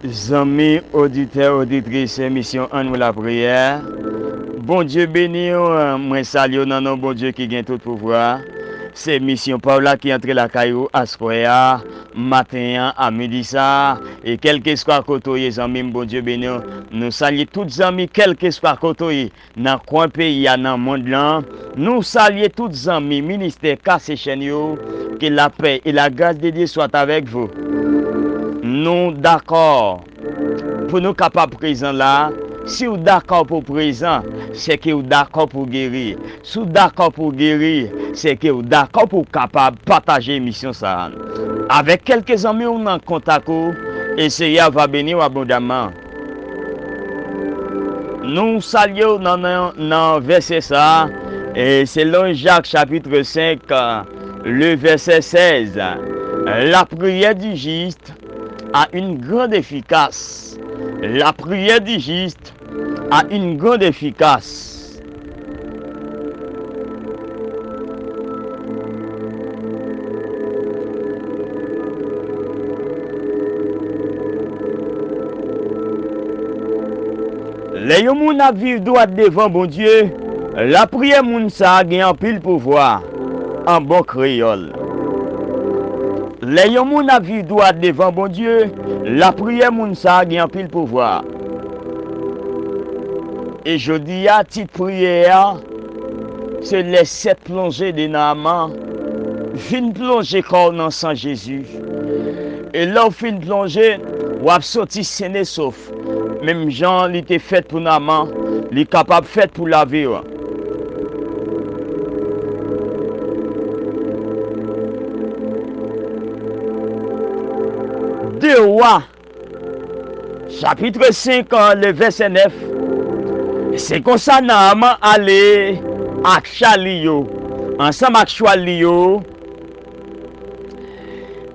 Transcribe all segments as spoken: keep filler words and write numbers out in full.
Zanmi oditè, oditris emisyon Ann nou lapriyè, Bondye beni w. Mwen salye w nan non Bondye ki gen tout pouvwa. Se emisyon pa w la ki antre lakay ou aswè a, maten an, a midi sa a. E kèlkeswa kote w ye, zanmi m, Bondye beni w. Nou salye tout zanmi, kèlkeswa kote w ye, nan kwen peyi a, nan mond lan. Nou salye tout zanmi ministè Kase Chèn yo. Que la paix et la grâce de Dieu soit avec vous. Nou dakò pou nou kapab prezan la. Si w dakò pou w prezan, se ke w dakò pou w geri. Si w dakò pou w geri, se ke w dakò pou w kapab pataje emisyon sa a avèk kèlke zanmi w nan kontak ou, e Seyè a va beni w abondaman. Nou salye w nan, nan, nan vèsè sa a, e selon Jak chapit senk, le vèsè sèz, la prière du juste a une grande efficace. La prière du juste a une grande efficace. Lè yon moun ap viv dwat devan Bondye, lapriyè moun sa a gen anpil pouvwa, an bon kreyòl. Lè yon moun ap viv dwat devan Bondye, lapriyè moun sa a gen anpil pouvwa. E jodi a, tit priyè a, se les sept plongées de Naaman. Vin plonje kò w nan san Jezi. E lè w fin plonje, w ap soti sennesof. Menm jan li te fèt pou Naaman, li kapab fèt pou lavi w. De Wa, chapit senk, le vèsè nèf. Se konsa Naaman ale ak chal li yo, ansanm ak chwal li yo.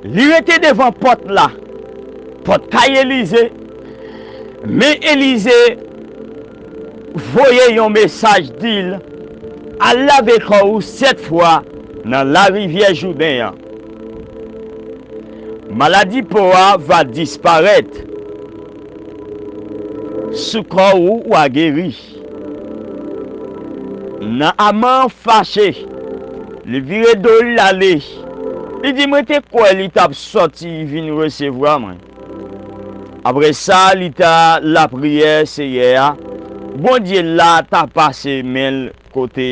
Li rete devan pòt la, pòt kay Elize. Men Elize voye yon mesaj, di l, al lave kò w sèt fwa nan larivyè Jouden an. Maladi po a va disparèt sou kò ou, w a geri. Naaman fache, li vire do l, l ale. Li di, mwen te kwè li t ap sòti vin resevwa mwen. Apre sa, li ta lapriyè Seyè a, Bondye la ta pase men l kote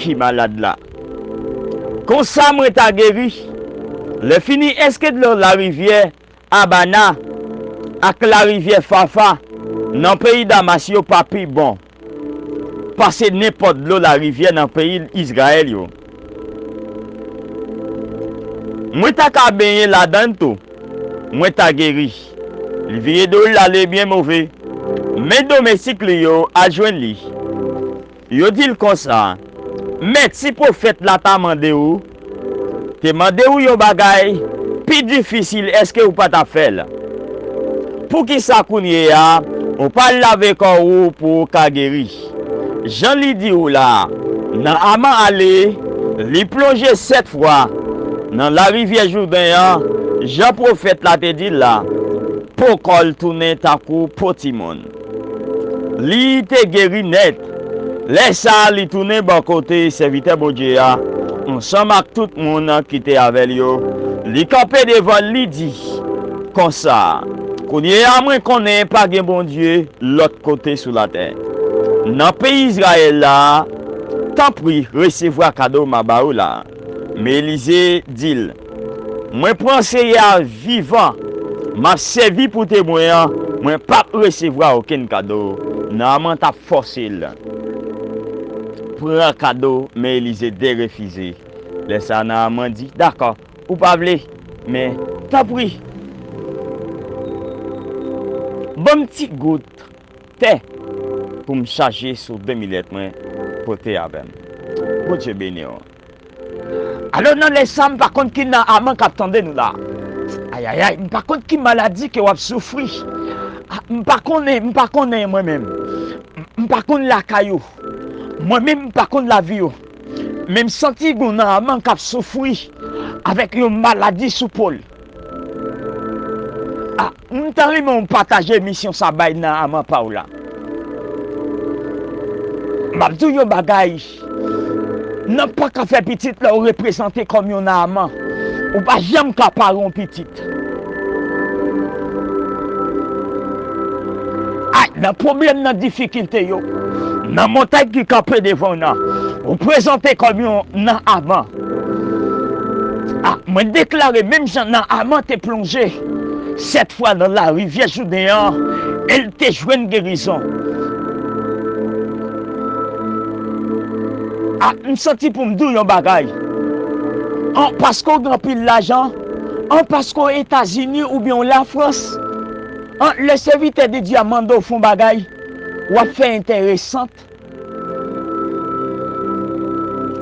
ki malad la. Konsa mwen ta geri. Lèfini, èske dlo larivyè Abana ak larivyè Fafa nan peyi Damas yo pa pi bon pase nenpòt dlo larivyè nan peyi Izrayèl yo? Mwen ta ka benyen ladan l tou, mwen ta geri. Li vire do l, l ale byen move. Men domestik li yo al jwenn li. Yo di l konsa, men ti pwofèt la ta mande w, te mande w yon bagay pi difisil, èske w pa t ap fè l? Poukisa kounye a ou pa al lave kò w pou w ka geri? Jan li di w la, Naaman ale, li plonje sèt fwa nan larivyè Jouden an, jan pwofèt la te di l la, po kò l tounen tankou po timoun. Li te geri nèt. Lè sa a, li tounen bò kote sèvitè Bondye a, ansanm ak tout moun ki te avè l yo. Li kanpe devan l, li di konsa, kounye a mwen konnen pa gen Bondye lòt kote sou latè, nan peyi Izrayèl la. Tanpri, resevwa kado m a ba ou la. Men Elize di l, mwen pran Seyè a vivan m ap sèvi pou temwen an, mwen p ap resevwa okenn kado. Naaman t ap fòse l pran kado, men Elize derefize. Lè sa a, Naaman di, dakò, ou pa vle, men tanpri, ban m ti gout tè pou m chaje sou de milèt mwen pote avè m. Bondye beni w. Alò, nan lè sa, m pa konn ki Naaman k ap tande nou la. Ayayay, m pa konn ki maladi ke w ap soufri. A, m pa konnen, m pa konnen mwen menm. M, m pa konn lakay ou. Mwen menm, m pa konn lavi ou. Men m santi gon Naaman k ap soufri avèk yon maladi sou po l. Ah, m ta renmen w pataje emisyon sa bay Naaman pa w la. M ap di w yon bagay, nan pa ka fè pitit lè w reprezante kòm yon Naaman. Ou pa janm ka pare yon pitit. Ay, nan pwoblèm, nan difikilte yo, nan montay ki kanpe devan w nan, ou prezante kòm yon Naaman. Ah, mwen deklare, menm jan Naaman te plonje sèt fwa nan larivyè Jouden an, e l te jwenn gerizon. Ah, m santi pou m di w yon bagay. An paske w gen anpil lajan, an paske w Etazini oubyen w Lafrans, an lè sèvitè de Dye a mande w fè yon bagay, w ap fè enteresan.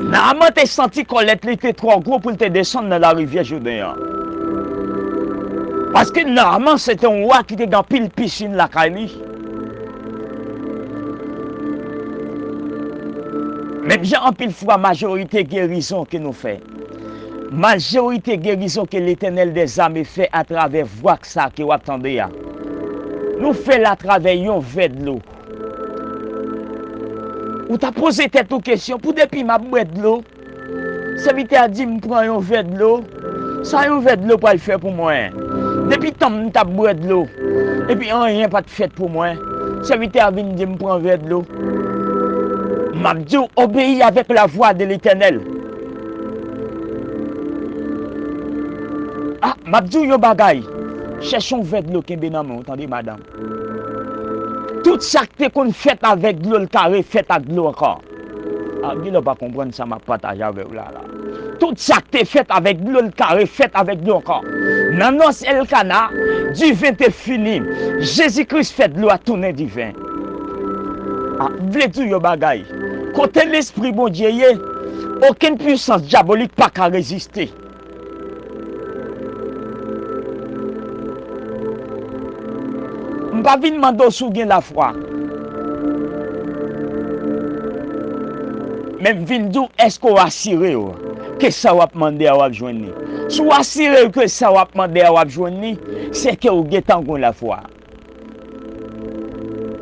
Naaman te santi kòlèt li te twò gwo pou l te desann nan larivyè Jouden an. Paske Naaman se te yon wa ki te gen anpil pisin lakay li. Menm jan anpil fwa majorite gerizon ke nou fè, majorite gerizon ke Letènèl dèzame fè atravè vwa sa ke w ap tande a, nou fè l atravè yon vè dlo. Ou ta poze tèt ou kesyon, pou depi m ap bwè dlo, sèvitè a di m pran yon vè dlo, sa yon vè dlo pral fè pou mwen? Depi tanm m t ap bwè dlo, epi anyen pa t fèt pou mwen, sèvitè a vin di m pran vè dlo. M ap di w, obeyi avèk la voix de l'Éternel. Ah, m ap di w yon bagay. Chèche yon vè dlo kenbe nan men w, tande, madanm. Tout sa k te konn fèt avèk dlo, l ka refèt ak dlo ankò. Ah, gen lè w pa konprann sa m ap pataje avè w la, la. Tout sa k te fèt avèk dlo, l ka refèt avèk dlo ankò. Nan nòs Elkana, diven te fini. Jezi Kris fè dlo a tounen diven. Ah, m vle di w yon bagay. Kote Lespri Bondye ye, okenn pisans dyabolik pa ka reziste. M pa vin mande w si w gen lafwa. Men m vin di w, èske w asire w ke sa w ap mande a w ap jwenn li? Si w asire w ke sa w ap mande a w ap jwenn li, se ke w gentan gen lafwa.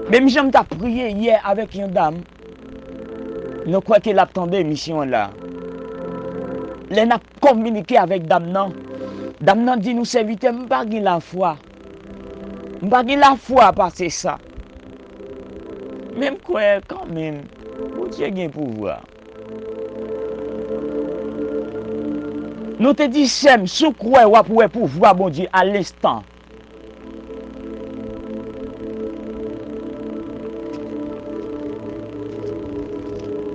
Menm jan m t ap priye yè avèk yon dam, nou kwè ke l ap tande emisyon an la. Lè n ap kominike avèk dam nan, dam nan di nou, sèvitè, m pa gen lafwa. M pa gen lafwa pase sa. Men m kwè kanmenm, Bondye gen pouvwa. Nou te di, sè m, si w kwè, w ap wè pouvwa Bondye a lenstan.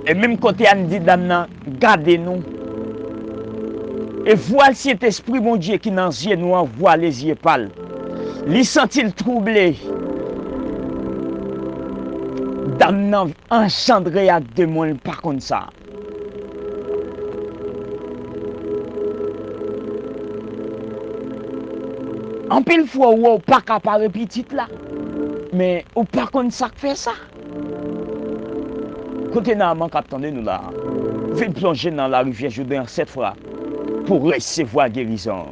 E menm kote a, n di dam nan, gade nou. E vwal Sentespri Bondye ki nan zye nou an vwale zye pa l. Li santi l twouble. Dam nan anjandre ak demon, l pa konn sa. Anpil fwa, w wè w pa ka pare pitit la, men ou pa konn sa k fè sa. Kote Naaman k ap tande nou la a? Vin plonje nan larivyè Jouden an sèt fwa pou resevwa gerizon.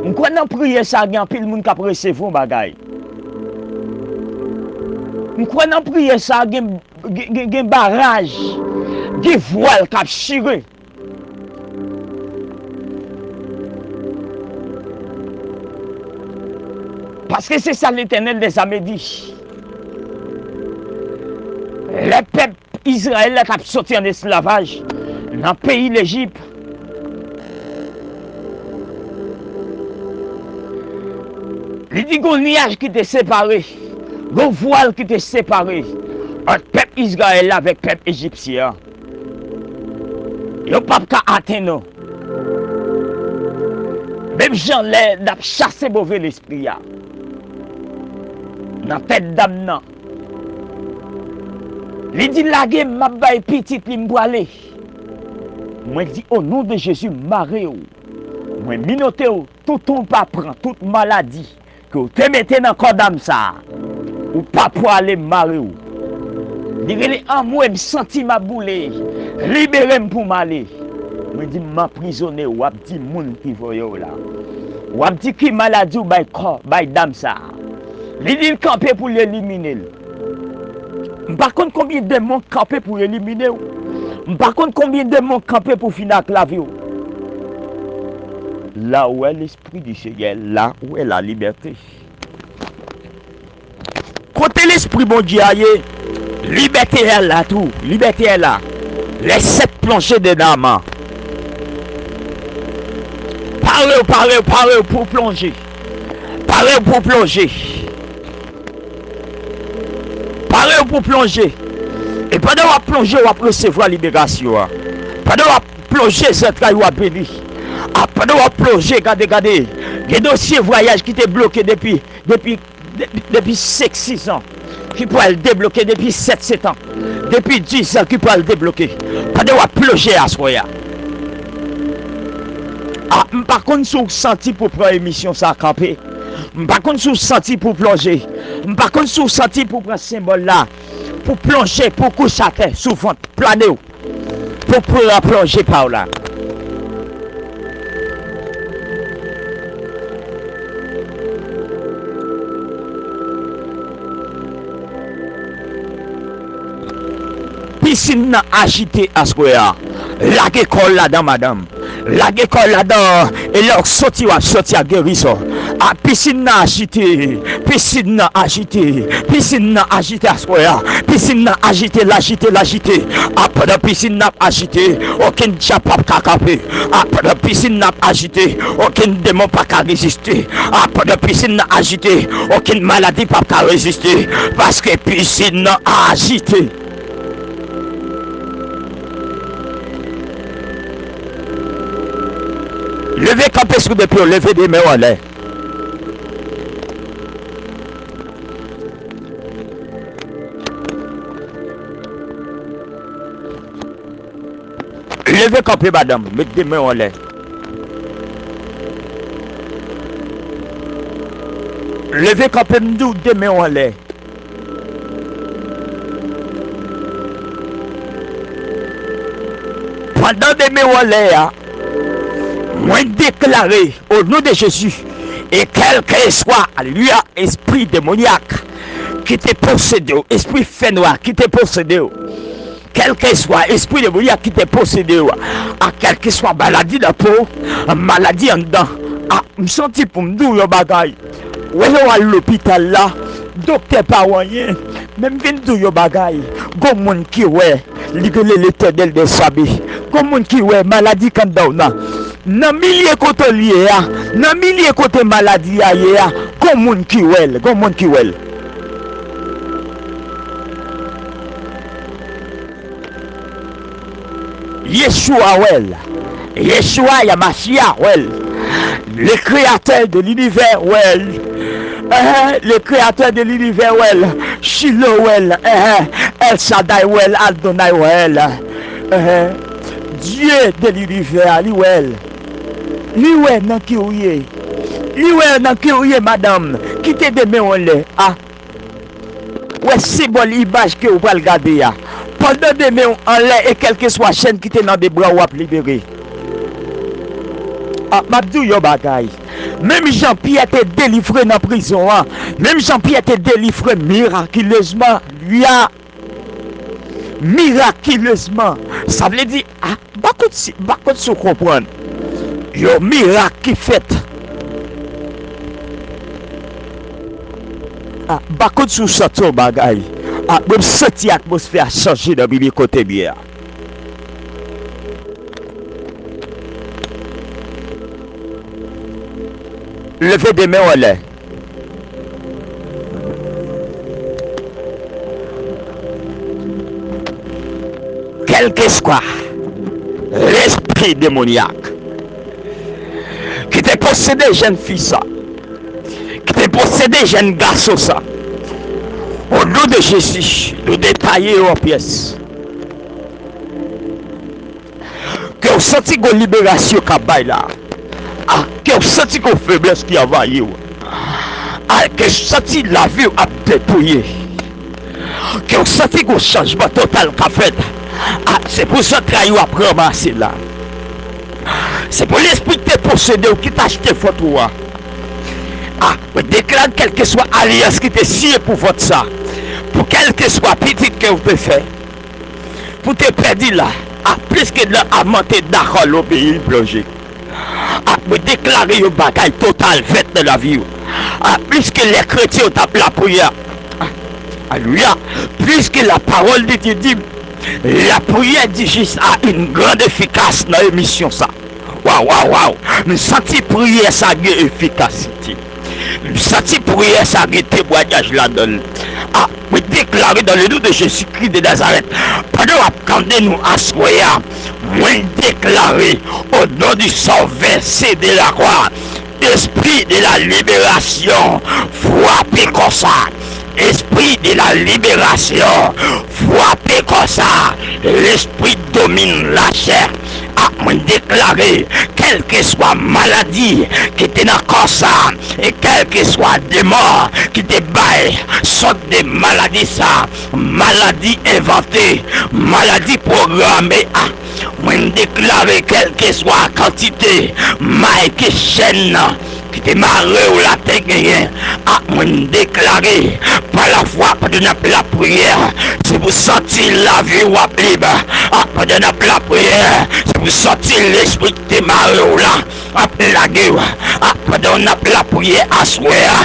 M kwè nan priyè sa a, gen anpil moun k ap resevwa yon bagay. M kwè nan priyè sa a, gen, gen, gen, gen baraj, gen vwal k ap chire. Paske se sa Letènèl dèzame di. Lè pèp Izrayèl la t ap soti ann esklavaj nan peyi Lejip, li di gon niyaj ki te separe, gon vwal ki te separe ant pèp Izrayèl la avèk pèp ejipsyen an. Yo p ap ka atenn ou. Menm jan lè n ap chase move lespri a nan tèt dam nan, li di, lage m, m ap bay pitit li, m prale. Mwen di, o non de Jezi, mare w. Mwen minote w, toutan w pa pran tout maladi ke w te mete nan kò dam sa a, ou pa pwale, m mare w. Li rele, anmwe, m santi m ap boule, libere m pou m ale. Mwen di, m anprizone w, w ap di moun ki voye w la. W ap di ki maladi w bay kò, bay dam sa a. Li di l kanpe pou l elimine l. M pa konn konbyen demon k kanpe pou elimine w. M pa konn konbyen demon k kanpe pou fini ak lavi w. La ou wè Lespri di Senyè, la ou wè lalibète. Kote Lespri Bondye a ye, libète a la tou, libète a la. Les sept plongées de Naaman. Pare w, pare w, pare w pou plonje. Pare w pou plonje. Pare w pou plonje. E pandan w ap plonje, w ap resevwa liberasyon an. Pandan w ap plonje, zantray ou ap beni. A, pandan w ap plonje, gade, gade. Gen dosye vwayaj ki te bloke depi, depi, depi, depi senk, sis an. Ki pral debloke depi sèt, sèt an. Depi dis an ki pral debloke. Pandan w ap plonje aswè a. A, m pa konn si w santi pou pran emisyon sa kanpe. M pa konn si w santi pou plonje. M pa konn si w santi pou pran senbòl la. Pou plonje, pou kouche atè, sou vant, plane w. Pou pran plonje pa w la. Pisin nan ajite aswè a. Lage kò w ladan, madanm. Lage kò w ladan, e lè w soti, w ap soti ak gerizon. A, pisin nan ajite, pisin nan ajite, pisin nan ajite aswè a. Pisin nan ajite, l ajite, l ajite. A, pandan pisin nan ap ajite, okenn dyab p ap ka kanpe. A, pandan pisin nan ap ajite, okenn demon pa ka reziste. A, pandan pisin nan ajite, okenn maladi p ap ka reziste. Paske pisin nan ajite. Leve kanpe sou de pye w, leve de men w anlè. Leve kanpe, madanm, met de men w anlè. Leve kanpe, m di w, de men w anlè. Pandan de men w anlè a, mwen deklare, o non de Jezi, e kèlkeswa lwa, espri demonyak ki te posede w, espri fènwa ki te posede w, kèlkeswa espri demonyak ki te posede w, a kèlkeswa maladi nan po, maladi anndan, a, m santi pou m di w yon bagay. Wè lè w al lopital la, doktè pa wè anyen, men m vin di w yon bagay. Gon moun ki wè, li rele Letènèl dèzabe. Gon moun ki wè maladi k anndan w nan. Nan milye kote l ye a, nan milye kote maladi a ye a, gon moun ki wè l, gon moun ki wè l. Yeshua wè l. Yeshua Yamashia wè l. Le Créateur de l'univers wè l. Enhen, le Créateur de l'univers wè l. Shiloh wè l. Enhen, El Shaddai wè l. Adonai wè l. Enhen, Dieu de l'univers, li wè l. Li wè nan ki w ye. Li wè nan ki w ye, madanm. Kite de men w anlè. A. Wè senbòl imaj ke w pral gade a. Pandan de men w anlè e kèlkeswa chèn ki te nan de bra w ap libere. A, m ap di w yon bagay. Menm jan Pyè te delivre nan prizon an, menm jan Pyè te delivre mirakilezman, li a, mirakilezman. Sa vle di, a, M pa konn si, m pa konn si w konprann. Yon mirak ki fèt. A, m pa konn si w santi yon bagay. A, mwen m santi atmosfè a chanje nan milye kote m ye a. Leve de men w anlè. Kèlkeswa lespri demonyak ki te posede jèn fi sa, ki te posede jèn gason sa, o non de Jezi, nou detaye yo an pyès. Ke w santi gon liberasyon k ap bay la. A, ke w santi gon feblès ki anvayi w. A, ke w santi lavi w ap depouye. Ke w santi gon chanjman total k ap fèt. A, se pou zantray ou ap ranmase la. Se pou lespri ki te posede w, ki t achte vant ou a. A, mwen deklare kèlkeswa alyans ki te siyen pou vant sa, pou kèlkeswa pitit ke w te fè, pou te pèdi la, a, plis ke dlo a mante dakò l obeyi l plonje. A, mwen deklare yon bagay total fèt nan lavi w. A, plis ke lè kretyen yo t ap lapriyè. A, alelouya. Plis ke la parole de Dieu di, la prière du juste a une grande efficace nan emisyon sa. Waw, waw, waw. M santi priyè sa gen efikasite. M santi priyè sa gen temwayaj ladan l. A, mwen deklare dans le nom de Jésus-Christ de Nazareth, pandan w ap tande nou aswè a, mwen deklare, au nom du sang versé de la croix, esprit de la libération, frape kò sa. Esprit de la libération, frape kò sa. Lespri domine la chair. A, mwen deklare, kèlkeswa maladi ki te nan kò sa, e kèlkeswa demon ki te bay sòt de maladi sa, maladi envante, maladi pwograme a, mwen deklare kèlkeswa kantite may ke chèn nan ki te mare w la te genyen, a, mwen deklare, pa lafwa, pandan n ap lapriyè, se pou sòti lavi w ap lib. A, pandan n ap lapriyè, se pou sòti lespri ki te mare w la ap lage w. A, pandan n ap lapriyè aswè a,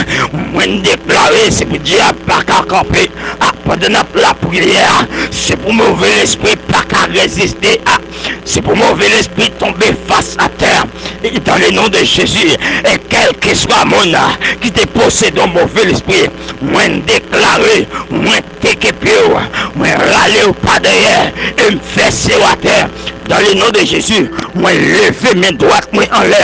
mwen deklare se pou dyab pa ka kanpe. A, pandan n ap lapriyè a, se pou move lespri pa ka reziste. A, se pou move lespri tonbe fas atè. E dans le nom de Jésus, e kèlkeswa moun ki te posede yon move lespri, mwen deklare, mwen teke pye w, mwen rale w pa dèyè, e m fese w atè. Dans le nom de Jésus, mwen leve men dwat mwen anlè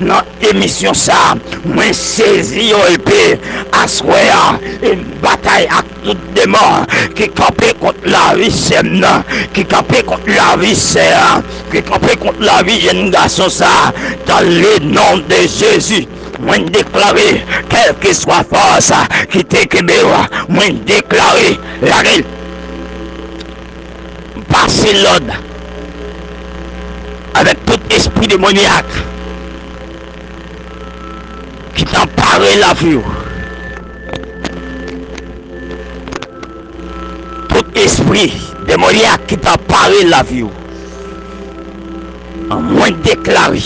nan emisyon sa a, mwen sezi yon epe aswè a, e m batay ak tout demon ki kanpe kont lavi sè m nan, ki kanpe kont lavi sè a, ki kanpe kont lavi jèn gason sa a, dans le nom de Jésus, mwen deklare, kèlkeswa fòs ki te kenbe w, mwen deklare, lage l. M pase lòd avèk tout espri demonyak ki t anpare lavi w. Tout espri demonyak ki t anpare lavi w, mwen deklare,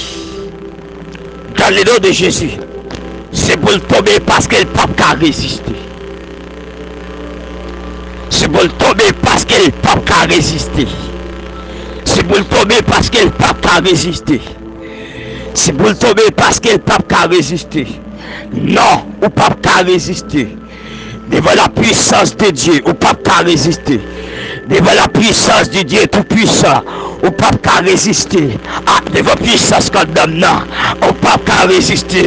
dans le nom de Jésus, se pou l tonbe paske l p ap ka reziste. Se pou l tonbe paske l p ap ka reziste. Se pou l tonbe paske l p ap ka reziste. Se pou l tonbe paske l p ap ka reziste. Non, ou p ap ka reziste. Devan la puissance de Dieu, ou p ap ka reziste. Devan la puissance de Dieu Tout-Puissant, ou p ap ka reziste. A, devan pwisans kandam nan, ou p ap ka reziste.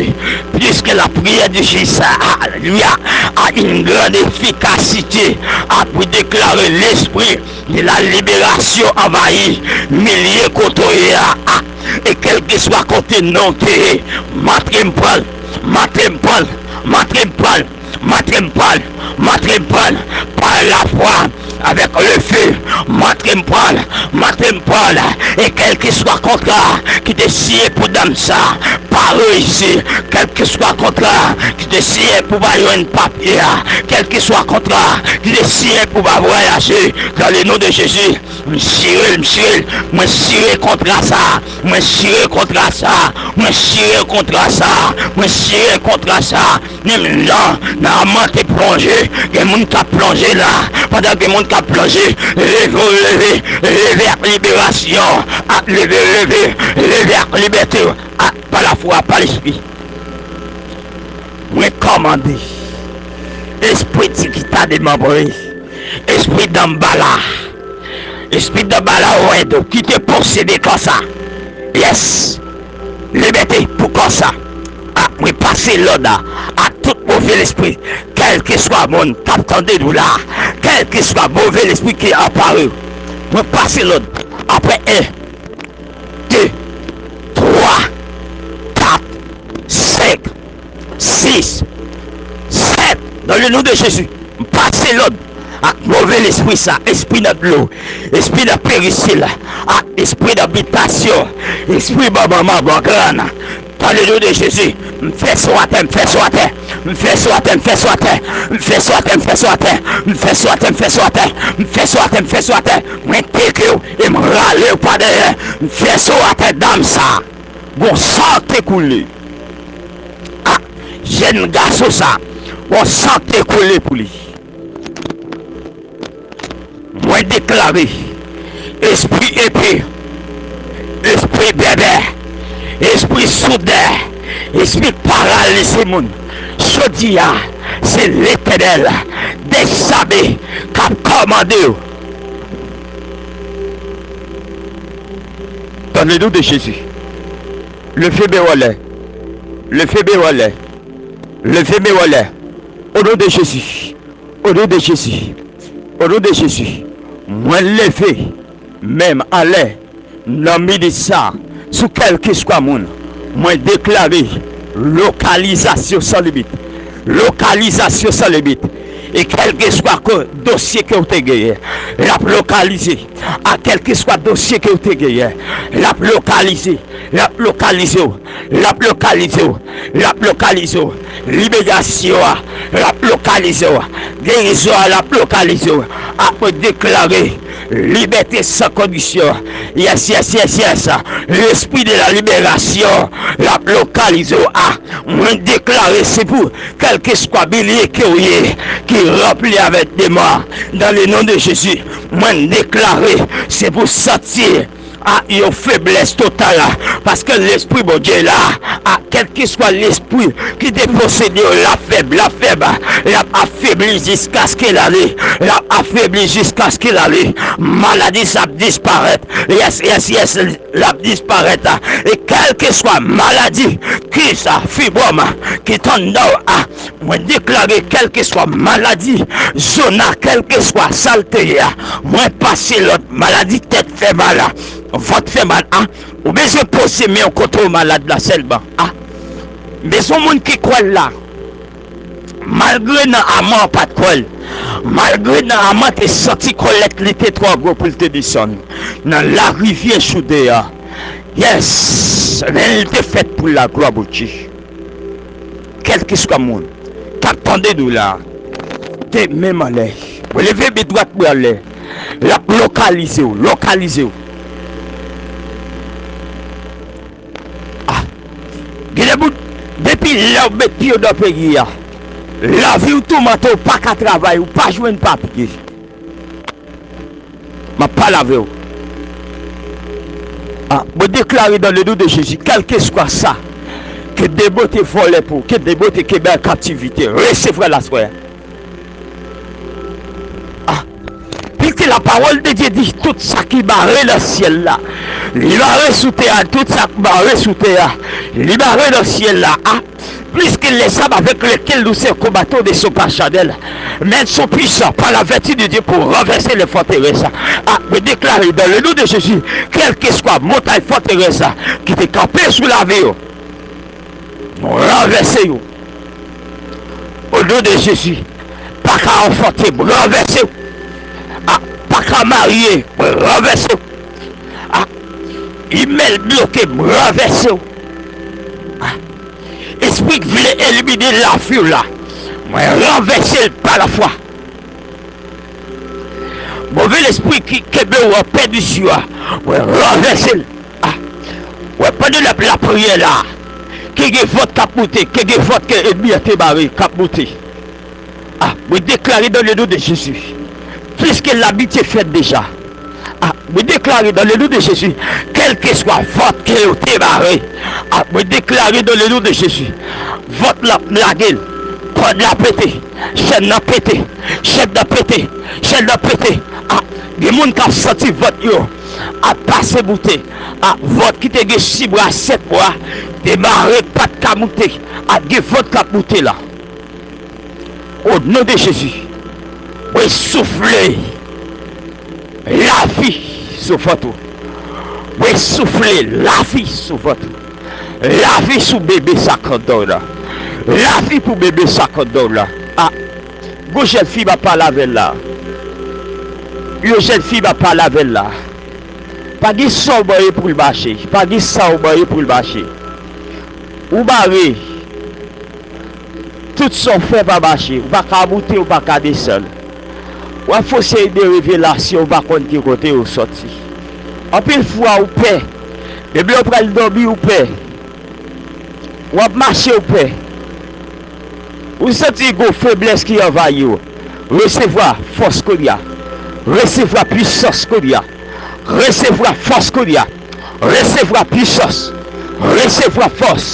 Puisque la prière du juste, alelouya, a une grande efficacité, a pou deklare lespri de la libération anvayi milye kote w ye a, a, e kèlkeswa kote non w te ye, m antre m pran l, m antre m pran l, m antre m pran l, m antre m pran l, m antre m pran l, pa lafwa, avèk lefe, m antre m pran l, m antre m pran l, e kèlkeswa kontra ki te siyen pou dam sa, pa reyisi, kèlkeswa kontra ki te siyen pou pa jwenn papye a, kèlkeswa kontra ki te siyen pou pa vwayaje, dans le nom de Jésus, m chire l, m chire l, mwen chire kontra sa, mwen chire kontra sa, mwen chire kontra sa, mwen chire kontra sa, menm jan Naaman te plonje, gen moun k ap plonje la, pandan gen moun k ap plonje, leve w leve, leve ak liberasyon, ak leve, leve, leve ak libète, ak pa lafwa, pa lespri. Mwen kòmande, espri di ki ta demanbre, espri danbala, espri danbala wèdo ki te posede kò sa. Yes! Libète pou kò sa. A, mwen pase lòd a, a tout move lespri, kèlkeswa moun k ap tande nou la, kèlkeswa move lespri ki anpare w, mwen pase lòd. Apre en, de, twa, kat, senk, sis, sèt, dans le nom de Jésus, m pase lòd. ak move lespri sa, espri nan dlo, espri nan perisil, ak espri nan bitasyon, espri ban manman, ban grann. Dans le nom de Jésus, m fè sa atè, m fè sa atè, m fè sa atè, m fè sa atè, m fè sa atè, m fè sa atè, m fè sa atè, m fè sa atè, m fè sa atè, m fè sa atè, m fè sa atè, mwen teke w e m rale w pa dèyè, m fè sa atè dam sa. Gon san te koule. Ah, jèn gason sa, gon san te koule pou li. Mwen deklare, espri epe, espri bèbè, espri soudè, espri paralize moun, jodi a, se Letènèl dèzabe k ap kòmande w. Dans le nom de Jésus. Leve men w anlè. Leve men w anlè. Leve men w anlè. Au nom de Jésus. Au nom de Jésus. Au nom de Jésus. Mwen leve men m anlè nan minit sa sou kèlkeswa moun. Mwen deklare lokalizasyon san limit. Lokalizasyon san limit. E kèlkeswa ko-, dosye ke w te genyen, l ap lokalize. A kèlkeswa dosye ke w te genyen, l ap lokalize. L ap lokalize w. L ap lokalize w. L ap lokalize w. Liberasyon an, l ap lokalize w. Gerizon an, l ap lokalize w. A, mwen deklare libète san kondisyon. Yes, yes, yes, yes. Lespri de la liberasyon, l ap lokalize w. A, mwen deklare se pou kèlkeswa milye ke w ye, ki ranpli avèk demon, dans le nom de Jésus, mwen deklare se pou santi a yon feblès total, paske Lespri Bondye la, a kèlkeswa lespri ki te posede w, l ap fèb, l ap fèb, l ap afebli jiskaske l ale, l ap afebli jiskaske l ale. Maladi sa ap disparèt. Yes, yes, yes, l ap disparèt. E kèlkeswa maladi, kis, fibwòm ki t anndan w a, mwen deklare kèlkeswa maladi, zona, kèlkeswa sa l te ye a, mwen pase lòd. Maladi tèt fè mal, vant fè mal a, ou bezwen poze men w kote w malad la sèlman a. M bezwen moun ki kwè l la. Malgre nan aman an pa t kwè l, malgre nan aman te santi kòlèt li te twò gwo pou l te desann nan larivyè Jouden an, yes, men l te fèt pou laglwa Bondye. Kèlkeswa moun k ap tande nou la, te men m anlè. Mwen leve men dwat mwen anlè. L ap lokalize w, lokalize w. Ah, gen de bout, depi lè w met pye w nan peyi a, lavi w toumante, w pa ka travay, w pa jwenn papye. M ap pale avè w. Ah, mwen deklare dans le nom de Jésus, kèlkeswa sa ke demon te vòlè pou, ke demon te kenbe an kaptivite, resevwa l aswè a. Ah, piske la parole de Dieu dit, tout sa ki bare nan syèl la, li bare sou tè a, tout sa ki bare sou tè a, li bare nan syèl la. Ah, puisque les armes avec lesquelles nous combattons ne sont pas charnelles, mais elles sont puissantes par la vertu de Dieu pour renverser les forteresses. Ah, mwen deklare dans le nom de Jésus, kèlkeswa montay fòterès ki te kanpe sou lavi yo, nou ranvèse yo. Au nom de Jésus, pa ka anfante, mwen ranvèse yo. Ah, pa ka marye, mwen ranvèse yo. Ah, imèl bloke, mwen ranvèse yo. Ah, espri ki vle elimine lavi w la, mwen ranvèse l pa lafwa. Move lespri ki kenbe w an pèdisyon a, mwen ranvèse l. Ah, wè, pandan n ap lapriyè la, ke gen vant k ap moute, ke gen vant ke ènmi an te bare k ap moute. Ah, mwen deklare dans le nom de Jésus, puisque l'habitude est faite déjà. Ah, mwen deklare dans le nom de Jésus, kèlkeswa vant ke yo te bare. Ah, mwen deklare dans le nom de Jésus, vant la ap lage l, kòd la pete, chèn nan pete, chèn nan pete, chèn nan pete. Ah, gen moun k ap santi vant yo ap pase moute. Ah, vant ki te gen sis mwa, sèt mwa, te bare, pa t ka moute. Ah, gen vant k ap moute la. Au nom de Jésus, mwen soufle lavi sou vant ou. Mwen soufle lavi sou vant ou. Lavi sou bebe sa k anndan w la. Lavi pou bebe sa k anndan w la. Ah, gon jèn fi m ap pale avè l la. Yon jèn fi m ap pale avè l la. Pa gen sa w ban li pou l mache. Pa gen sa w ban li pou l mache. Ou bare. Tout sa w fè pa mache. Ou pa ka moute, ou pa ka desann. W ap fè yon seri de revelasyon, ou pa konn ki kote yo sòti. Anpil fwa, ou pè. Depi w pral dòmi, ou pè. W ap mache, ou pè. Ou santi gon feblès ki anvayi w. Resevwa fòs kounye a. Resevwa pisans kounye a. Resevwa fòs kounye a. Resevwa pisans. Resevwa fòs.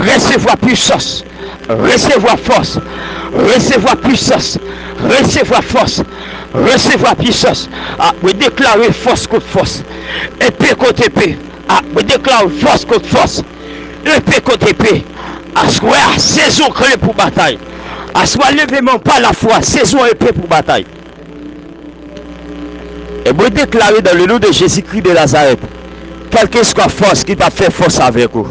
Resevwa pisans. Resevwa fòs. Resevwa pisans. Resevwa fòs. Resevwa pisans. A, mwen deklare fòs kont fòs. Epe kont epe. A, mwen deklare fòs kont fòs. Epe kont epe. Aswè a, sezi w kle pou batay. Aswè a, leve men w pa lafwa, sezi w epe pou batay. E mwen deklare dans le nom de Jésus-Christ de Nazareth, kèlkeswa fòs ki t ap fè fòs avèk ou,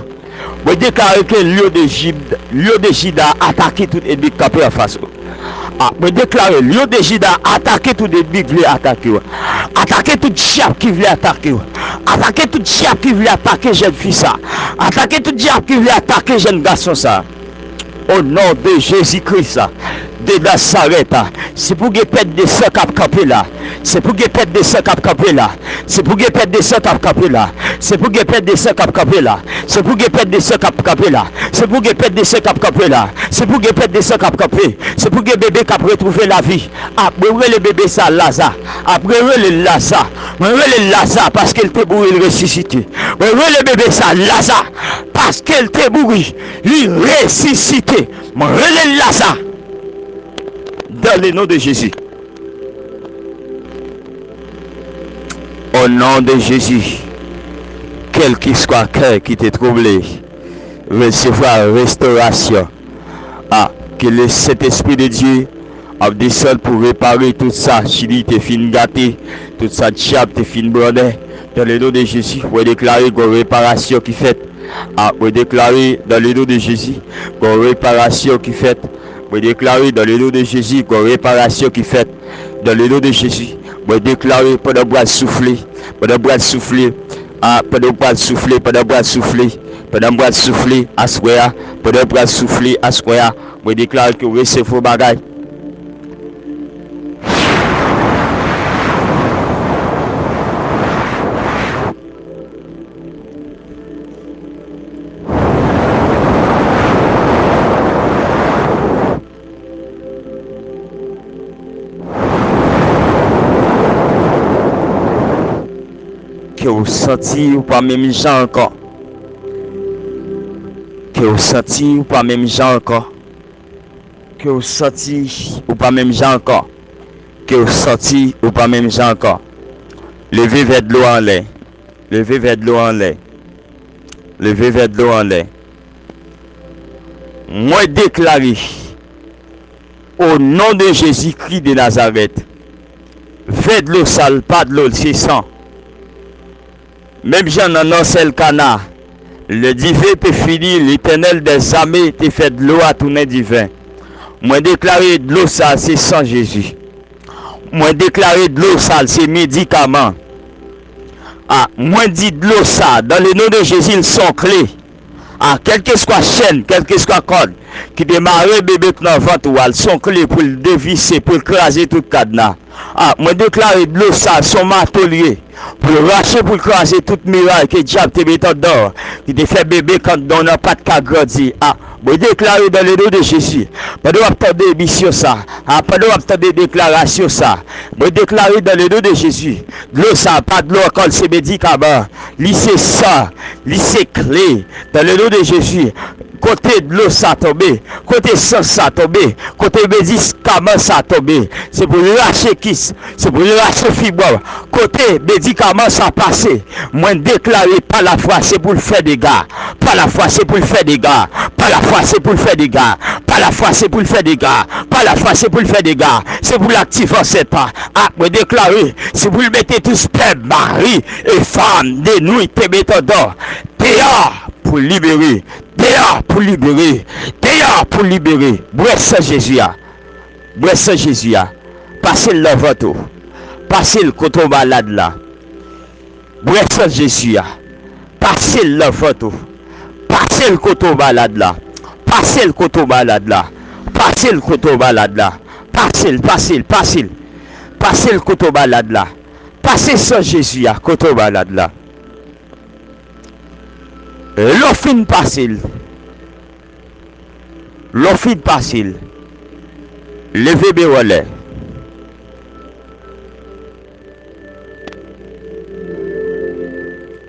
mwen deklare ke lyon de Jid-, lyon de Jida atake tout ènmi k kanpe anfas ou. A, mwen deklare, lyon de Jida atake tout ènmi k vle atake w. Atake tout dyab ki vle atake w. Atake tout dyab ki vle atake jèn fi sa. Atake tout dyab ki vle atake jèn gason sa. O non de Jezi Kris de Nazarèt, se pou gen pèt de san k ap kanpe la. Se pou gen pèt de san k ap kanpe la. Se pou gen pèt de san k ap kanpe la. Se pou gen pèt de san k ap kanpe la. Se pou gen pèt de san k ap kanpe la. Se pou gen pèt de san k ap kanpe la. Se pou gen pèt de san k ap kanpe. Se pou gen bebe k ap retwouve lavi. A, mwen rele bebe sa Laza. A, mwen rele l Laza. Mwen rele l Laza paske l te mouri, l resisite. Mwen rele bebe sa Laza paske l te mouri, li resisite. Mwen rele l Laza. Dans le nom de Jésus. Au nom de Jésus, kèlkeswa kè ki te twouble, resevwa restorasyon. A, ke le Sentespri de Dye ap desann pou repare tout sa Chili te fin gate, tout sa dyab te fin brannen. Dans le nom de Jésus, mwen deklare gon reparasyon ki fèt. A, mwen deklare dans le nom de Jésus, gon reparasyon ki fèt. Mwen deklare dans le nom de Jésus, gon reparasyon ki fèt. Dans le nom de Jésus, mwen deklare pandan m pral soufle, pandan m pral soufle, a, pandan m pral soufle, pandan m pral soufle, pandan m pral soufle aswè a, pandan m pral soufle aswè a, mwen deklare ke w resevwa bagay. Ke w santi ou pa menm jan ankò. Ke w santi ou pa menm jan ankò. Ke w santi ou pa menm jan ankò. Ke w santi ou pa menm jan ankò. Leve vè dlo a anlè. Leve vè dlo a anlè. Leve vè dlo a anlè. Mwen deklare, o non de Jezi Kris de Nazarèt, vè dlo sa l pa dlo, l se san. Menm jan nan Elkana, le diven te fini, Letènèl dèzame te fè dlo a tounen diven. Mwen deklare dlo sa se san Jezi. Mwen deklare dlo sa se medikaman. A, mwen di dlo sa, dans le nom de Jésus, l se yon kle. A, kèlkeswa chèn, kèlkeswa kòd ki te mare bebe k nan vant ou a, l se yon kle pou l devise, pou l kraze tout kadna. A, mwen deklare dlo sa se yon mato l ye, pou l rache, pou l kraze tout miray ke dyab te met anndan w, ki te fè bebe k anndan w nan pa t ka grandi. A, mwen deklare dans le nom de Jésus, pandan w ap tande emisyon sa, a, pandan w ap tande deklarasyon sa, mwen deklare dans le nom de Jésus, dlo sa pa dlo ankò, l se medikaman, li se san, li se kle, dans le nom de Jésus, kote dlo sa tonbe, kote san sa tonbe, kote medikaman sa tonbe, se pou l rache kis, se pou l rache fibwòm, kote medikaman sa pase, mwen deklare pa lafwa se pou l fè dega, pa lafwa se pou l fè dega, pa lafwa se pou l fè dega, pa lafwa se pou l fè dega, pa lafwa se pou l fè dega, se pou l aktive ansèt pa, a, mwen deklare, se pou l mete tout spèm mari e fanm de nou te met anndan, deyò pou libere, deyò pou libere, deyò pou libere. Bwè san Jezi a. Bwè san Jezi a. Pase l nan vant ou. Pase l kote w malad la. Bwè san Jezi a. Pase l nan vant ou. Pase l kote w malad la. Pase l kote w malad la. Pase l kote w malad la. Pase l, pase l, pase l. Pase l kote w malad la. Pase san Jezi a kote w malad la. Lè w fin pase l, lè w fin pase l, leve men w anlè.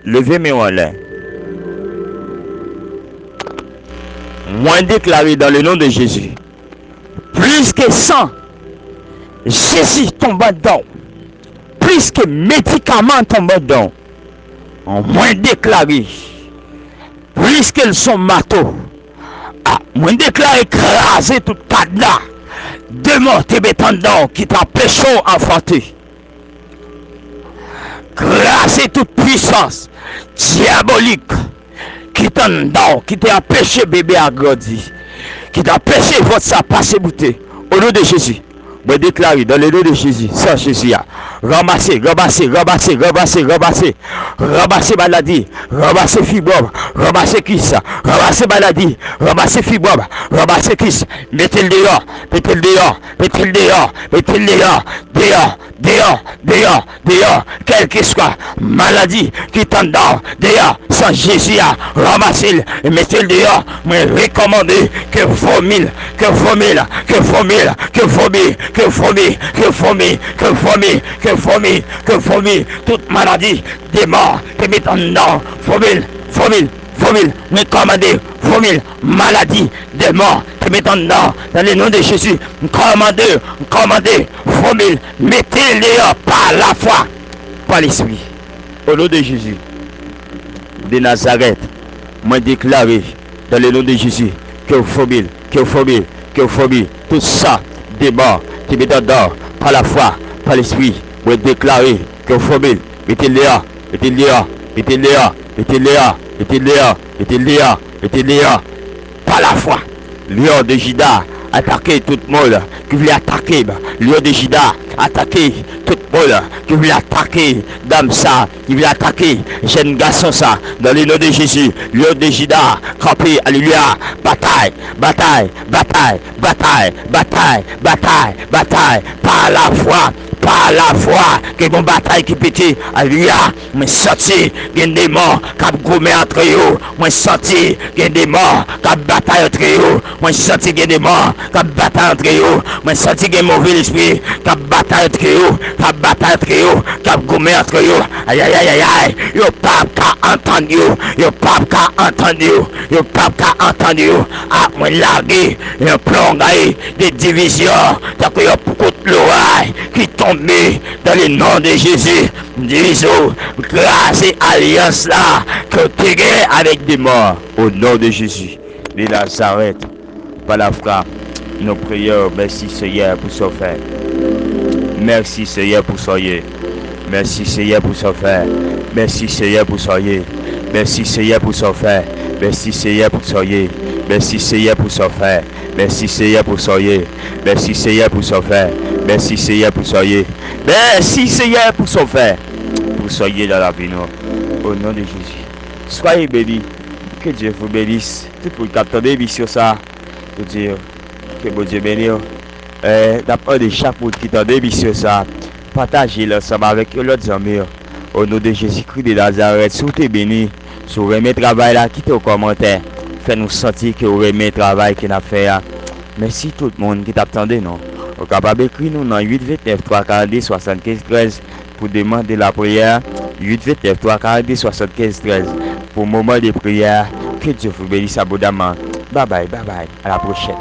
Leve men w anlè. Mwen deklare dans le nom de Jésus, plis ke san Jezi tonbe anndan w, plis ke medikaman tonbe anndan w, mwen deklare, plis ke l se yon mato, a, mwen deklare kraze tout kadna demon te met anndan w ki t anpeche w anfante. Kraze tout pwisans dyabolik ki t anndan w, ki te anpeche bebe a grandi, ki te anpeche vant sa pase boute. O non de Jezi, mwen deklare, dans le nom de Jésus, san Jezi a, ranmase, ranmase, ranmase, ranmase, ranmase, ranmase maladi, ranmase fibwòm, ranmase kis, ranmase maladi, ranmase fibwòm, ranmase kis, mete l deyò, mete l deyò, mete l deyò, mete l deyò, deyò, deyò, deyò, deyò, kèlkeswa maladi ki t anndan w, deyò, san Jezi a, ranmase l, mete l deyò. Mwen rekòmande ke vomi l, ke vomi l, ke vomi l, ke vomi, ke vomi, ke vomi, ke vomi, ke vomi, ke vomi, tout maladi demon te met anndan, vomi l, vomi l, vomi l, mwen kòmande, vomi l, maladi demon te met anndan, dans le nom de Jésus, m kòmande, m kòmande, vomi l, mete l deyò, pa lafwa, pa lespri. O non de Jezi de Nazarèt, mwen deklare, dans le nom de Jésus, ke w vomi l, ke w vomi l, ke w vomi tout sa demon te met anndan w, pa lafwa, pa lespri, mwen deklare ke w vomi l, mete l deyò, mete l deyò, mete l deyò, mete l deyò, mete l deyò, mete l deyò, mete l deyò, pa lafwa. Lyon de Jida, atake tout moun ki vle atake m. Lyon de Jida, atake tout moun ki vle atake dam sa, ki vle atake jèn gason sa. Dans le nom de Jésus, Lyon de Jida, kanpe, alelouya, batay, batay, batay, batay, batay, batay, batay, pa lafwa, pa lafwa, ke gon batay ki pete, alelouya. Mwen santi gen demon k ap goumen antre yo. Mwen santi gen demon k ap batay antre yo. Mwen santi gen demon k ap batay antre yo. Mwen santi gen move lespri k ap batay antre yo, k ap batay antre yo, k ap goumen antre yo. Ayayayayay, yo p ap ka antann yo, yo p ap ka antann yo, yo p ap ka antann yo. A, mwen lage yon plongay de divizyon, tankou yon kout loray ki tonbe dans le nom de Jésus. Divize w, kraze alyans la ke w te gen avèk demon. O non de Jezi de Nazarèt, pa lafwa, nou priye w. Mèsi Seyè pou sa w fè. Mèsi Seyè pou sa w ye. Mèsi Seyè pou sa w fè. Mèsi Seyè pou sa w ye. Mèsi Seyè pou sa w fè. Mèsi Seyè pou sa w ye. Mèsi Seyè pou sa w fè. Mèsi Seyè pou sa w ye. Mèsi Seyè pou sa w fè. Mèsi Seyè pou sa w ye. Mèsi Seyè pou sa w fè. Pou sa w ye nan lavi nou. O non de Jezi. Soyez bénis. Que Dieu vous bénisse. Tout moun k ap tande emisyon sa, pou di ke Bondye beni w. Eh, n ap mande chak moun ki tande emisyon sa, pataje l ansanm avèk yon lòt zanmi w. O non de Jezikri de Nazarèt, si w te beni, si w renmen travay la, kite yon kòmantè. Fè nou santi ke w renmen travay ke n ap fè a. Mèsi tout moun ki t ap tande nou. Ou kapab ekri nou nan uit vennèf twa karannde swasannkenz trèz pou demann de lapriyè, uit vennèf twa karannde swasannkenz trèz pou moman de priyè. Que Dieu vous bénisse abondamment. Bye bye, bye bye. À la prochaine.